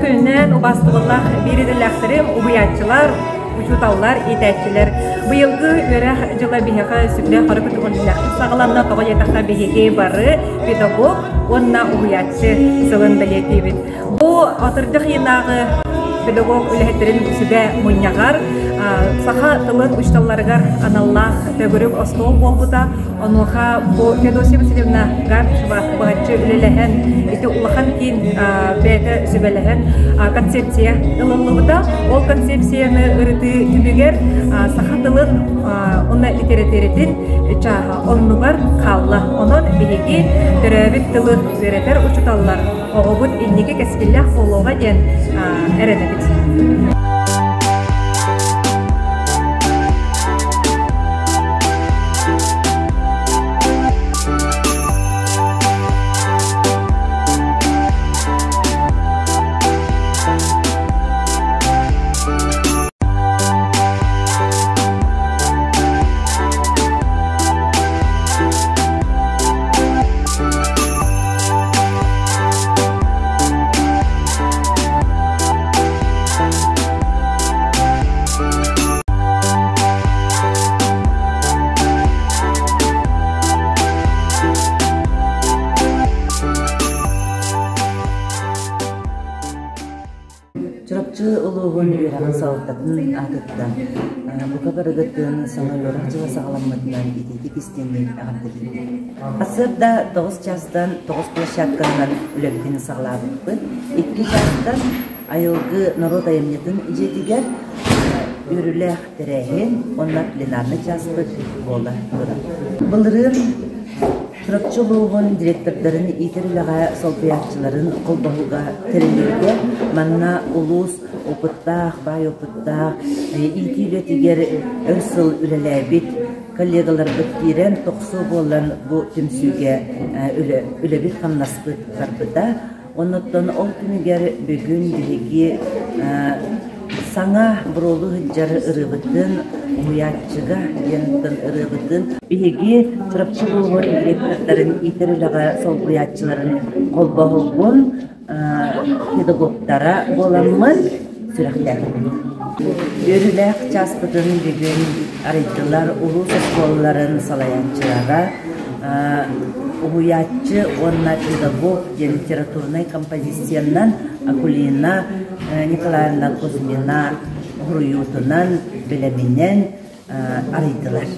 күнүнэн убаастабыллаах биир идэлээхтэрим, уһуйааччылар, учууталлар, иитээччилэр. Быйылгы үөрэх дьыла биһиэхэ сүрдээх хара көтөҕүллүүлээхтик саҕаланна. Тоҕо диэтэххэ, биһиги бары педагог уонна уһуйааччы сылын бэлиэтиибит. Бу атырдьах ыйынааҕы педагог үлэһиттэрин сүбэ мунньаҕар саха тылын учууталларыгар аналлаах төгүрүк остуол буолбута. Онуоха бу Феодосия Васильевна Габышева быһаччы үлэлэһэн, ити улахан киин бэйэтэ сүбэлэһэн концепция ылыллыбыта. Ол концепцияны ырытыы түмүгэр саха тылын уонна литэрэтиирэтин чааһа оннугар хаалла. Онон биһиги төрөөбүт тылы үөрэтэр учууталлар оҕобут инники кэскиллээх буолуоҕа диэн эрэнэбит. Чурапчы улууһун үөрэҕин салалтатын аатыттан бука барыгытын саҥа үөрэх дьыла саҕаламмытынан итиитик истиҥник эҕэрдэлиибин. Сарсыарда 9 чаастан 9 площадканан үлэбитин саҕалаабыппыт. 2 чаастан Айылгы норуот айымньытын дьиэтигэр үөрүүлээх тэрээһин уонна пленарнай чааспыт буола турар. Былырыын Чурапчы улууһун директордарын иитэр үлэҕэ солбуйааччыларын холбоһуга тэриллибитэ. Манна улуус опыттаах, баай опыттаах иитии үлэтигэр өр сыл үлэлээбит коллегаларбыт киирэн тохсуо буолан бу түмсүүгэ үлэбит-хамнаспыт барбыта. Оннуттан ол түмүгэр бүгүн биһиги саҥа буруолуу сылдьар ырыабытын уһуйааччыга диэн ырыабытын биһиги Чурапчы улууһун директордарын иитэр үлэҕэ солбуйааччыларын холбоһугун педагогтара буоламмын сүрэхтээхпин. Үөрүүлээх чааспытын бүгүн арыйдылар улуус оскуолаларын салайааччылара, уһуйааччы уонна педагог диэн литературнай композициянан Акулина Николаевна Кузьмина уһуруйуутунан, бэлэминэн арыйдылар.